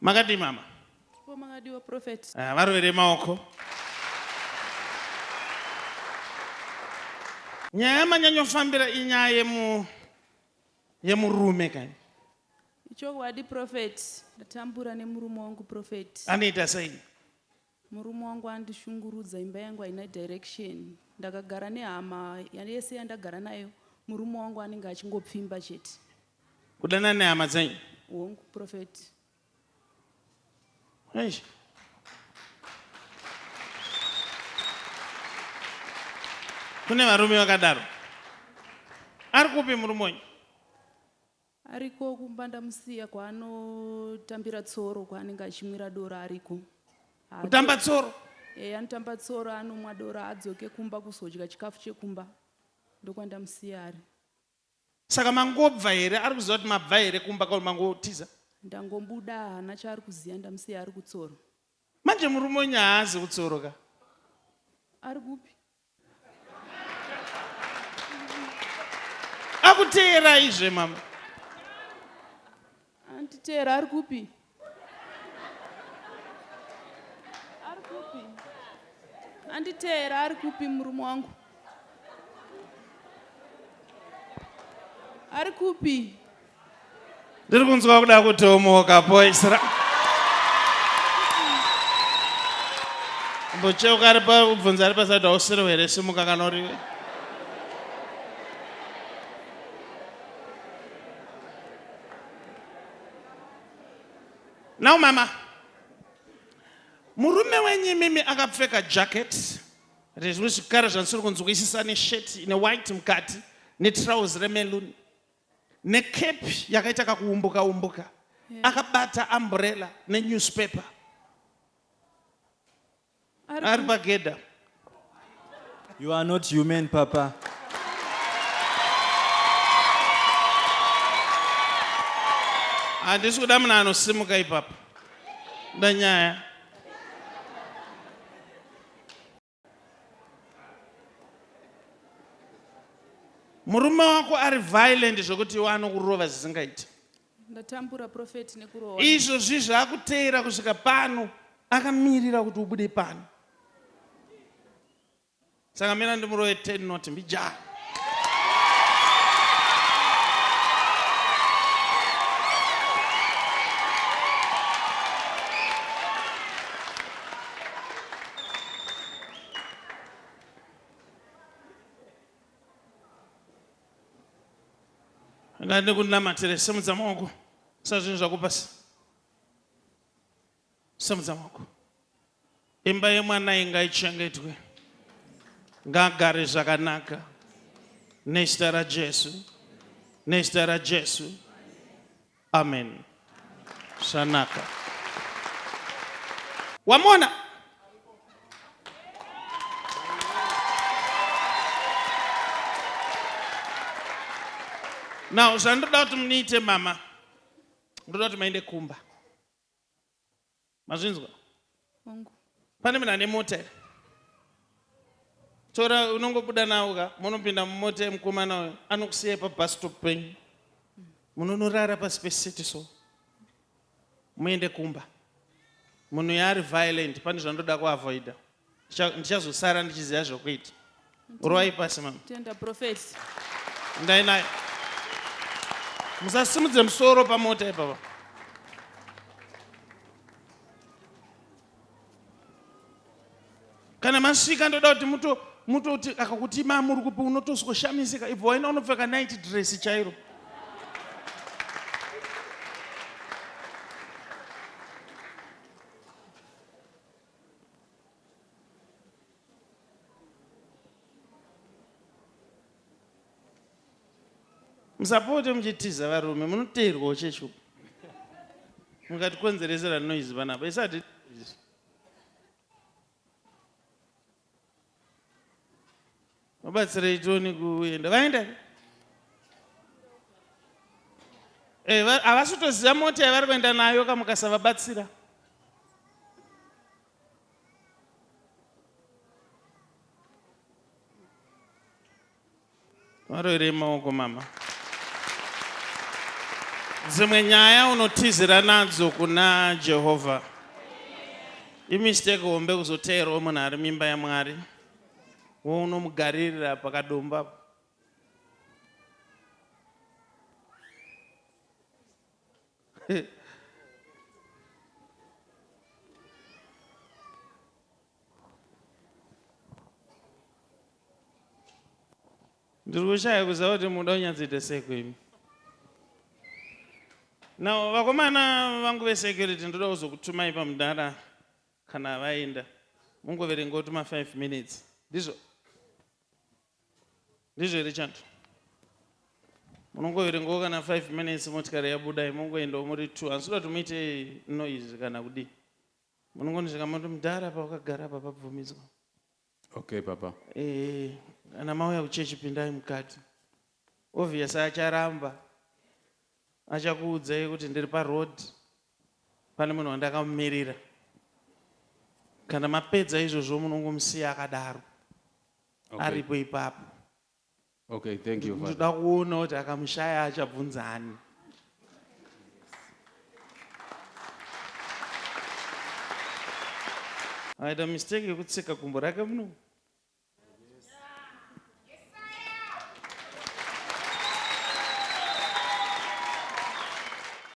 Makadii mama? Ko makadiwa prophet. Ah, varovere maoko. Nyaya yamanyanyofambira inyaya yemu yemurume kani. Ichokwadi prophet, ndatambura nemurume wangu prophet. Anoita sei? Murume wangu andishungurudza, imba yangu haina direction. Ndakagara nehama yese yandagara nayo, murume wangu anenge achingopfimba chete. Kudanana nehama dzenyu? Hongu prophet. Eish. Kune varume vakadaro. Ari kupi murume wenyu? Ariko kumba ndamusiya kwaanotambira tsoro kwaanenge achimwira doro ariko. Kutamba tsoro? Eh, anotamba tsoro anomwa doro adzoke kumba kuzodya chikafu chekumba. Ndokwandamusiya ari. Saka mangobva here? Ari kuziva kuti mabva here kumba kana mangotiza? Ndangombuda haana chaari kuziva ndamusiya ari kutsoro. Manje murume wenyu haazi kutsoro ka? Ari kupi? Akuteerai zve mama. Anditeera ari kupi? Ari kupi? Anditeera ari kupi murume wangu? Ari kupi? Ndiri kunzwa kuda kutomoka poisra. Mbocheuka ari pa kubvunza ari paside hausiri here simuka kana uriwe. Now mama, murume wenyu imimi akapfeka jacket rezvimwe zvikara zvandisiri kunzwisisa neshirt ine white mukati netrouse remeluni necap yakaita kakuumbuka umbuka akabata umbrella nenewspaper ari pagedha. You are not human, Papa. Handisi kuda munhu anosimuka ipapa. Nda nyaya. Murume wako ari violent zvekuti iwe anokurova zvisingaiti. Ndatambura prophet nekurohwa. Izvozvi zvakuteera kusvika pano akamirira kuti ubude pano. Saka mira ndimurove 10 not mbijana. Ngandikunamatire simudza maoko sazvinhu zvakupa simudza maoko imba yemwana iyi ngaichengetwe ngaagare zvakanaka nezita rajesu nezita rajesu Amen. Zvanaka. Wamona? Now zvandoda kuti muniite mama, ndoda kuti maende kumba. Mazvinzwa? Hongu. Pane munhu ane mota here? Tora unongobuda nawo ka, munopinda mumota yemukomana uyo, anokusiyai pabus stop penyu. Munonorara pasi pesiti so. Muende kumba. Munhu yaari violent, pane zvandoda kuavoida. Ndichazosara ndichiziva zvokuita. Rovai pasi mama. Tenda prophet. Ndai nayo. Musasimudze musoro pamota ipapa. Kana masvika ndoda kuti muto mutoti akakuti ma muri kupi unotoswoshamisika ibvo waenda unopfeka night dress chairo. Musapote muchitiza varume munoteerwawo chechi uku mukatikonzeresera noise panapa isati vabatsirei tione kuenda vaenda eh, havasi kutoziva mota yavari kuenda nayo kamukasavabatsira Varoverei maoko mama. Dzimwe nyaya unotizira nadzo kuna Jehovha. Imistake hombe kuzoteerawo munhu ari mimba yaMwari. Wounomugaririra pakadomba. Ndiri kushaya kuziva kuti muda kunyatsoita seiko imi. Now vakomana vangu vesecurity ndoda kuzokutumai pamudhara kana vaenda. Mungoverengawo tuma 5 minutes. Ndizvo? Ndizvo here chando? Munongoverengawo kana 5 minutes motikari yabuda mongoendawo muri 2. Handisi kuda kuti muite noise kana kudii. Munongonosvika moti mudhara pawakagara apa pabvumidzwa. Okay, Papa. Eh, kana mauya kuchechi pindai mukati. Obvious acharamba. Achakuudzai kuti ndiri paroad. Pane munhu wandakamumirira. Kana mapedza izvozvo munongomusiya akadaro. Okay. Aripo ipapo. Okay, thank you, Father. Ndoda kuona kuti akamushaya achabvunza ani. Aita mistake yekutsika gumbo rake muno.